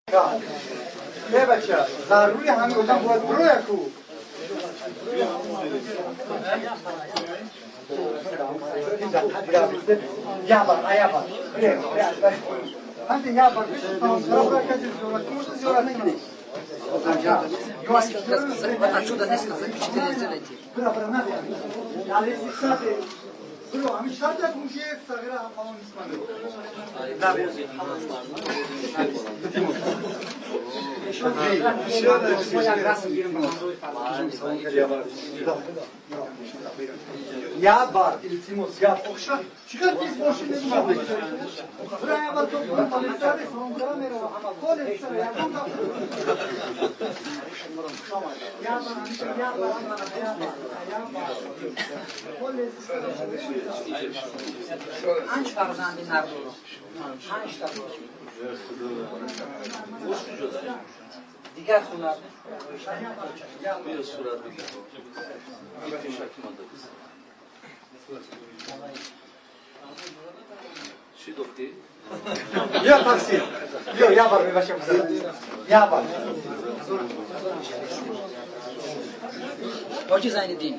Э бача, зарури ҳами одам бояд бироя ку. Я бар, ая бар. Бре, бре, ҳанди я бар, зиёрат кунӣ. Отсюда несколько запечатление сделайте. Бра, бра, надо. Бро, ами шарта кунки сагира фалон исмане. Я бар, илтимос, я охша. Чикар тиз боши немуша. Бра, я бар, то полисари, салон мера, полисари, я ком Я бар, я бар, я бар, я бар. Панҷ фарзанди нар дорам. Панҷта дорам. Дигар хона. Чӣ гуфтӣ? Я такси. Ё, я бар, мебашам. Я бар. Ҳоҷи Зайниддин.